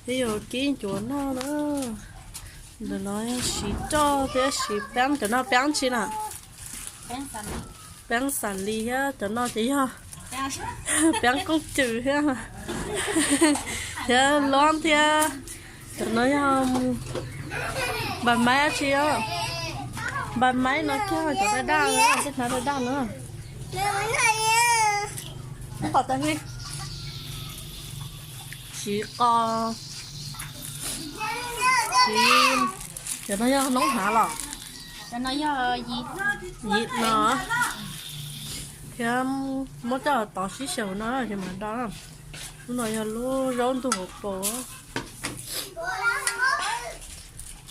Peb yuav kib ncuav noj na. Ntawm no yog siv roj thiab siv peeb, cov no peeb tsi na? Peeb xav lis thiab cov no ces yog peeb koob cws thiab, thiab lob thiab. Cov no yog npam maib dab tsi os? Npam maib no kiag cov daj daj, tej hnav daj daj no. Siv qos, siv, cov no yog noob hnav los? Cov no yog yim no, thiab muab coj tov sib xyaw no ces mam do. Lub no yog lub zaub ntug hauv paus.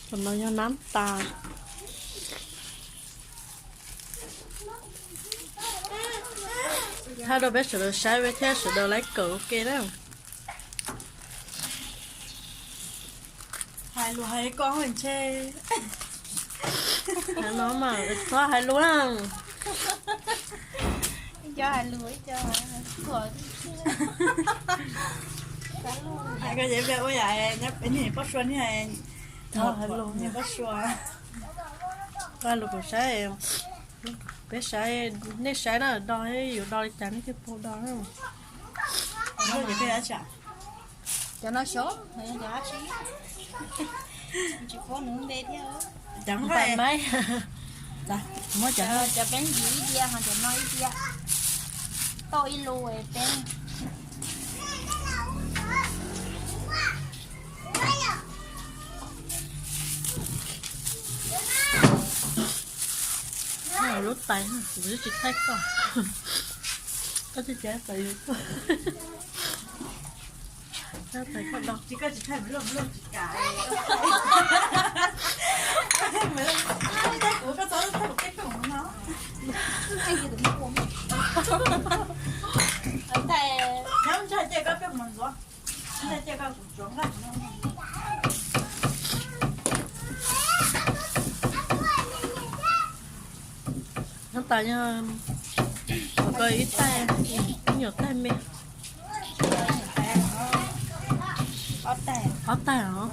Cov no yog nab tas. Thaij rau peb sawv daws saib thiab sawv daws laib kawm ua ke na. Hais lus hais koj ntshe. Hais no mas txhob hais lus na. Ib co hais lus ib co thuam. Hais koj ces ua yam nyob peb niag Pob Sua niag, hais lus niag Pob Sua. Hais lus kuv saib, peb saib, nej saib na, do yuav do li cas nej thiaj paub do na. Cov no xyov cov dab tsi, tsis paub nws npe thiab. Cov no, cov peeb yim ib diav ho cov no ib diav, tauj ib lub peeb. Lub tais, kuv twb tsis thaij koj, koj tsis thaij tais, koj tais koj do. Tsis, koj tsis thaij, tsis kam. Kuv koj txhob thaij kuv tej koom no. Nyob ntshai ces koj pheej mus ntxuav. Nyob tas yog koj ib taig, ib nyuag taig me. Ob taig os.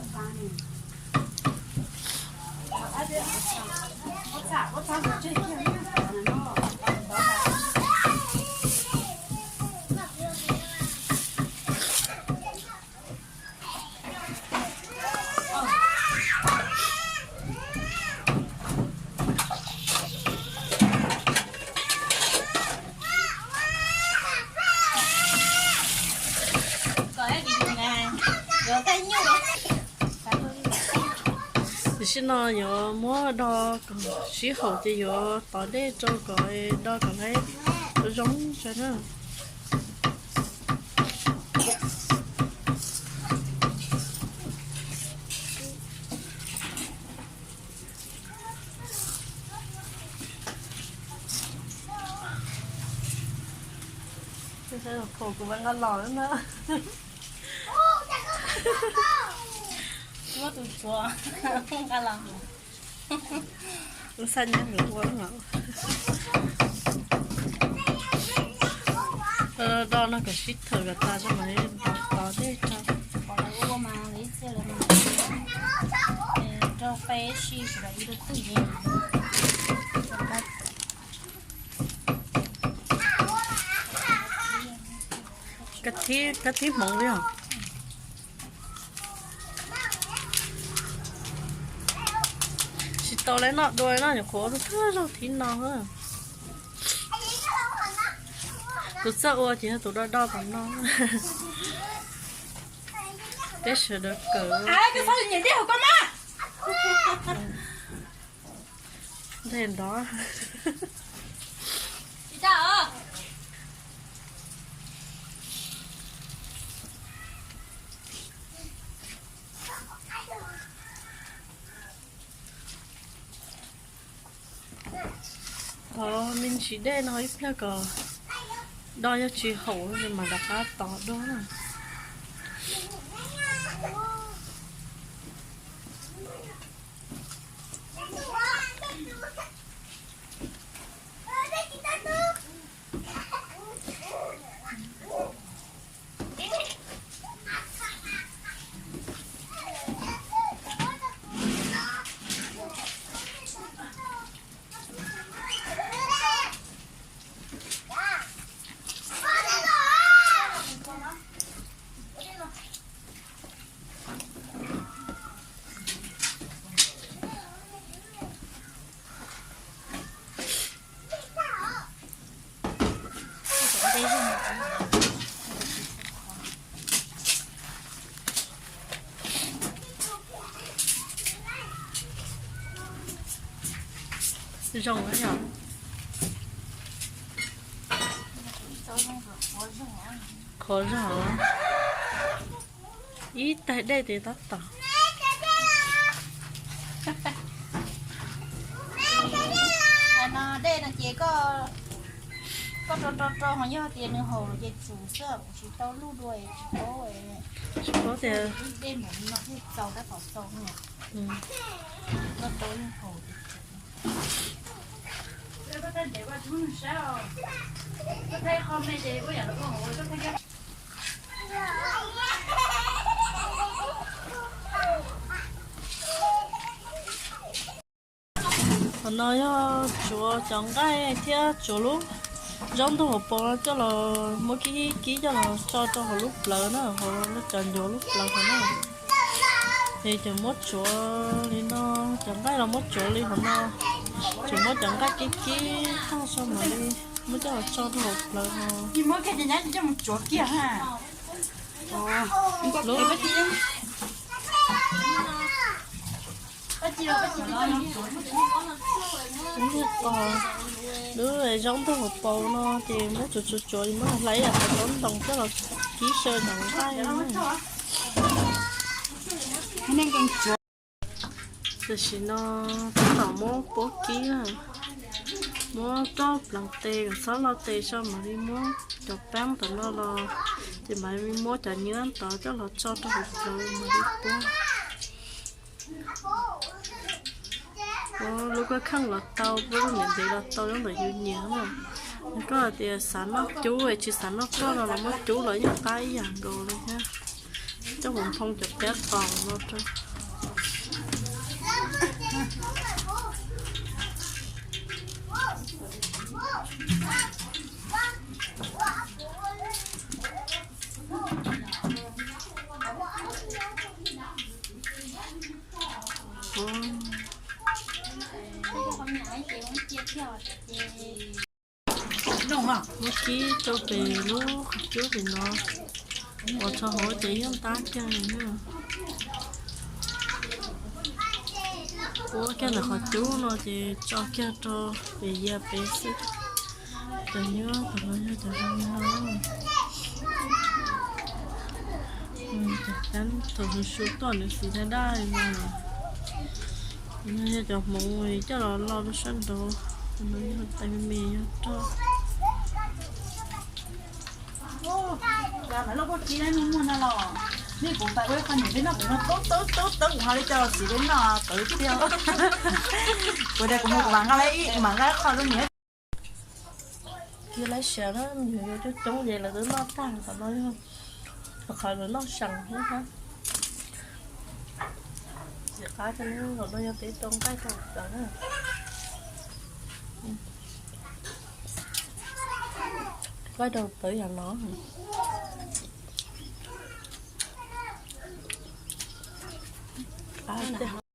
Tam sim no yuav muab do kom sib haum ces yuav tov dej rau kom do kom laiv zoo tso na. Kuv nqa los na. Muab tus tsuav nqa los. Xa nyab mus ua los. Do no kom sib thawm kom tas tso mas do tov dej tso. Rau peb sij sawv daws ib tug twj yeeb. Kab thib hmoov li os. Tsis tau lawv noj dua no, nyuam qhuav ua tau thawj zaug thib no. Tus txawj ua ces yog tus do do tom no. Peb sawv daws kawm. Nteg nrov. Thov me ntsis dej no ib pliag kom do, yog tsis haum mas rov qab tov dua na. Zoo yog qhuav zog, ib taig dej tes tab tom. No dej no ces koj, koj rau rau rau ho yog tias nws haum ces tsum xwb, kuv tsis tau luj dua tsis paub. Tsis paub tias dej mus no thiaj txaus tab tom txaus no. Koj rau nws haum. Qhov no yog tsuav cov nqaij thiab tsuav lub zaub ntug hauv paus coj los muab kib kib coj los tso rau hauv lub plawv na, hauv lub cov ncuav lub plawv hauv na. Ces cov muab tsuav li no, cov nqaij los muab tsuav li hauv no, tsuas muab cov nqaij kib kib tag tso mam li muab coj los tso rau hauv plawv no. Lub Lub zaub ntug hauv paus no ces muab tsuav tsuav tsuav, muab hlais ib yam qhov zaub ntoos coj los kib xyaw cov nqaij. Tam sim no tab tom muab puab kib na, muab roj pleev tes kom txhob lo tes tso mam li muab cov peeb tom no los, ces mam li muab cov nyuab tod coj los tso rau hauv plawv mam li puab. Puab lub koj kheej los tau, puab lub niam ntev los tau, nyob ntawm yus nyiam na. Yog koj hais tias xav noj cub es tsis xav noj roj no los muab cub los yeej qab ib yam nkaus li thiab. Coj mus nphoo cov piab tos no rau. Muab kib rau pem lub qhov cub pem no, ua rau hauv ces yeej tab kiag li na. Puab kiag ntawm qhov cub no ces tso kiag rau pem yias pem xwb. Cov nyuab tom no yog cov zoo li no. Cov peeb thaum hwv su tuaj nws xis daj daj li no. No yog cov hmoov coj los lo rau sab nraud, no yog tais me me yog roj. Lub pob kib muag no los, nej kuv tais ua ib qho niam peb noj pem no tawb tawb tawb tawb, kuv ho li coj los xis peb noj tawv tiag. Kuv tias kuv mus kuv mam nqa, kuv mam nqa ib qho rau niam. Kib laib siav na, me nyuam yaus coob coob ces lawv twb noj tag, qhov no yog qhov lawv noj seem thiab hab. Txiv qab cov no yog peb rau nqaij rau plawv na. Nqaij rau plawv yam no. Qab tiag.